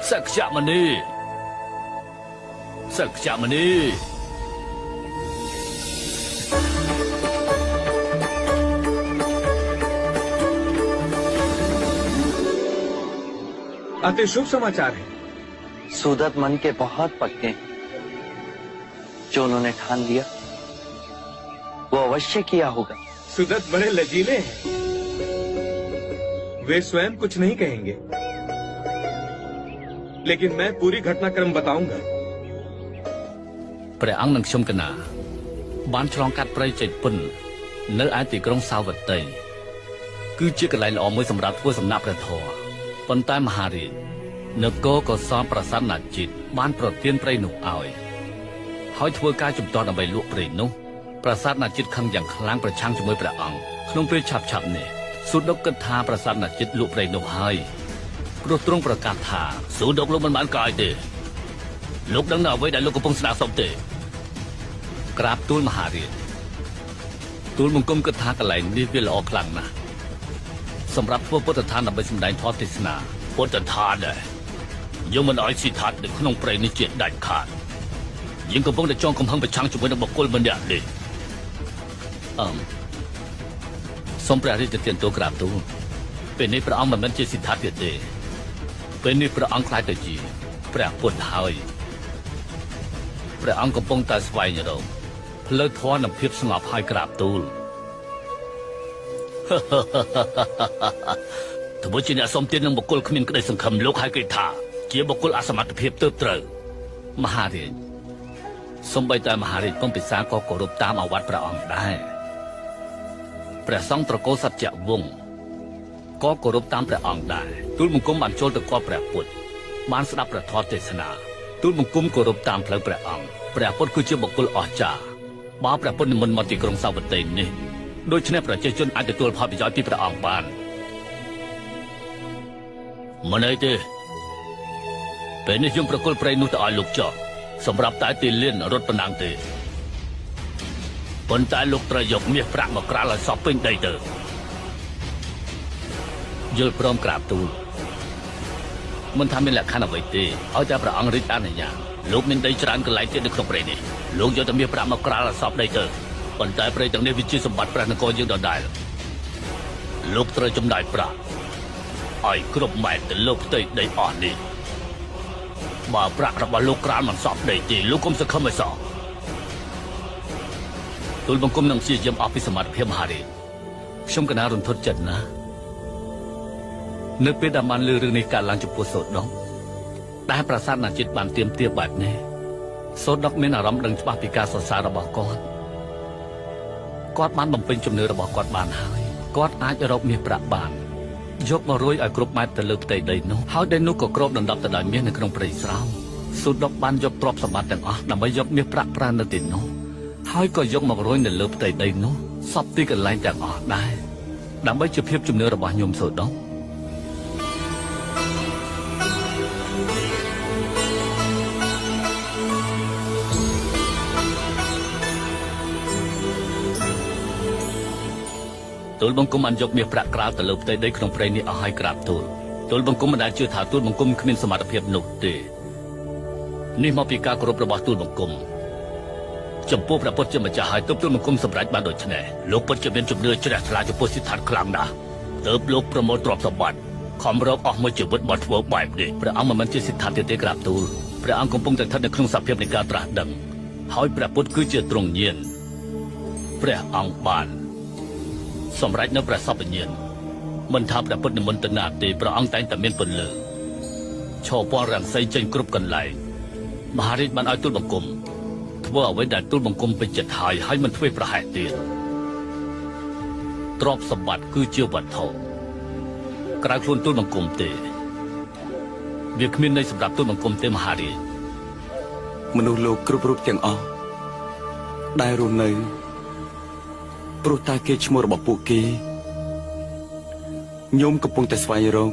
សក្យមនីសក្យមនី अति शुभ समाचार है। सुदत्त मन के बहुत पक्के हैं। जो उन्होंने ठान लिया वो अवश्य किया होगा। सुदत्त बड़े लचीले हैं, वे स्वयं कुछ नहीं कहेंगे, लेकिन मैं पूरी घटनाक्रम बताऊंगा। ព្រះអង្គនិងខ្ញុំកណា បានឆ្លងកាត់ព្រៃចេកពុននៅឯទីក្រុងសាវតី គឺជាកន្លែងល្អមួយសម្រាប់ធ្វើសំណាក់ព្រះធម៌ប៉ុន្តែមហារាជនគរកោសលប្រាសាទណាជីតបានប្រទានព្រៃនោះឲ្យហើយធ្វើការជំទាស់ដើម្បីលក់ព្រៃនោះប្រាសាទណាជីតខឹងយ៉ាងខ្លាំងប្រឆាំងជាមួយព្រះអង្គក្នុងពេលឆាប់ៗនេះស៊ូដុកគិតថាប្រាសាទណាជីតលក់ព្រៃនោះហើយព្រោះទ្រង់ប្រកាសថាស៊ូដុកលោកមិនបានកាយទេលោកដឹងនៅអ្វីដែលលោកកំពុងស្នើសុំទេ ក្រាបទូលមហារាជទូលបង្គំគិតថាកន្លែងនេះវាល្អខ្លាំងណាស់សម្រាប់ធ្វើពុទ្ធឋានដើម្បីសម្ដែងធម៌ទេសនាពុទ្ធឋានដែរយើងមិនឲ្យស៊ីថាត់នៅក្នុងព្រៃនេះជាដាច់ខាតយើងកំពុងតែចងកំហឹងប្រឆាំងជាមួយនឹងបុគ្គលម្នាក់នេះអឹមសូមព្រះរាជទានទូលក្រាបទូលពេលនេះព្រះអង្គមិនមែនជាសិទ្ធត្ថទៀតទេពេលនេះព្រះអង្គក្លាយទៅជាព្រះពុទ្ធហើយ ព្រះអង្គកំពុងតែស្វែងរកផ្លូវធម៌និងភាពស្ងប់ហើយក្រាបទូល ធ្វើជាអ្នកសុំទាននឹងបុគ្គលគ្មានក្តីសង្ឃឹមលោកឲ្យគេថាជាបុគ្គលអសមត្ថភាពទើបត្រូវមហារាជសំបីតែមហារាជពំពិសាក៏គោរពតាមអាវ៉ាត់ព្រះអង្គដែរព្រះសង្ឃត្រកូលសច្ចវង្សក៏គោរពតាមព្រះអង្គដែរទូលបង្គំបានចូលទៅគាល់ព្រះពុទ្ធបានស្ដាប់ព្រះធម៌ទេសនាទូលបង្គំគោរពតាមផ្លូវព្រះអង្គព្រះពុទ្ធគឺជាបុគ្គលអស្ចារ្យបើព្រះពុទ្ធនិមន្តមកទីក្រុងសាវតីនេះដូច្នេះប្រជាជនអាចទទួលផលប្រយោជន៍ពីព្រះអង្គបាន មិនអីទេពេលនេះយើងប្រគល់ព្រៃនោះទៅឲ្យលោកចោះសម្រាប់តែទីលានរត់ប៉ុណ្ណឹងទេប៉ុន្តែលោកត្រូវយកមាសប្រាក់មកក្រាលឲ្យសពពេញដីទៅយល់ព្រមក្រាបទូលមិនថាមានលក្ខខណ្ឌអ្វីទេឲ្យតែព្រះអង្គរាជអនុញ្ញាតលោកមានដីច្រើនកន្លែងទៀតនៅក្នុងព្រៃនេះលោកយកតែមាសប្រាក់មកក្រាលឲ្យសពដីទៅប៉ុន្តែព្រៃទាំងនេះវាជាសម្បត្តិព្រះនគរយើងដដែលលោកត្រូវចំណាយប្រាក់ ឲ្យគ្រប់ម៉ែត្រទៅលើផ្ទៃដីអស់នេះបើប្រាក់របស់លោកក្រាលមិនសពដីទេលោកកុំសង្ឃឹមឲ្យសោះទូលបង្គំនឹងព្យាយាមអស់ពីសមត្ថភាពមហារាជខ្ញុំកណារន្ធត់ចិត្តណាស់នៅពេលដែលបានលើរឿងនេះកើតឡើងចំពោះសូដុកដែលប្រាសាទណាជាតិបានទៀមទាបែបនេះសូដុកមានអារម្មណ៍ដឹងច្បាស់ពីការសរសើររបស់គាត់គាត់បានបំពេញជំនឿរបស់គាត់បានហើយគាត់អាចរកមាសប្រាក់បាន យកមករោយឲ្យគ្រប់ម៉ែត្រទៅលើផ្ទៃដីនោះហើយដីនោះក៏គ្របដណ្ដប់ទៅដោយមាសនៅក្នុងព្រៃស្រោងស៊ូដុកបានយកទ្រព្យសម្បត្តិទាំងអស់ដើម្បីយកមាសប្រាក់ប្រើនៅទីនោះហើយក៏យកមករោយនៅលើផ្ទៃដីនោះសពទីកន្លែងទាំងអស់ដែរដើម្បីជាភាពជំនឿរបស់ញោមសូដុក ទូលបង្គំបានយកមាសប្រាក់ក្រាលទៅលើផ្ទៃដីក្នុងព្រៃនេះអស់ហើយក្រាបទូលទូលបង្គំមិនដែលជឿថាទូលបង្គំគ្មានសមត្ថភាពនោះទេនេះមកពីការគោរពរបស់ទូលបង្គំចំពោះព្រះពុទ្ធជាម្ចាស់ហើយទើបទូលបង្គំសម្រេចបានដូច្នេះលោកពិតជាមានជំនឿជ្រះថ្លាចំពោះសិទ្ធិខ្លាំងណាស់ទើបលោកប្រមូលទ្រព្យសម្បត្តិខំរកអស់មួយជីវិតមកធ្វើបែបនេះព្រះអង្គមិនមែនជាសិទ្ធិទៀតទេក្រាបទូលព្រះអង្គកំពុងតែស្ថិតនៅក្នុងសភាពនៃការត្រាស់ដឹងហើយព្រះពុទ្ធគឺជាទ្រង់ញាណព្រះអង្គបាន សម្រេចនៅព្រះសពញ្ញាណមិនថាព្រះពុទ្ធនិមន្តទៅណាទេព្រះអង្គតែងតែមានពន្លឺឈរពណ៌រង្សីចេញគ្រប់កន្លែងមហារាជបានឲ្យទូលបង្គំធ្វើអ្វីដែលទូលបង្គំពេញចិត្តហើយហើយមិនធ្វើប្រហែសទៀតទ្រព្យសម្បត្តិគឺជាវត្ថុក្រៅខ្លួនទូលបង្គំទេវាគ្មានន័យសម្រាប់ទូលបង្គំទេមហារាជ មនុស្សលោកគ្រប់រូបទាំងអស់ដែលរស់នៅព្រោះតែគេឈ្មោះរបស់ពួកគេញោមកំពុងតែស្វែងរក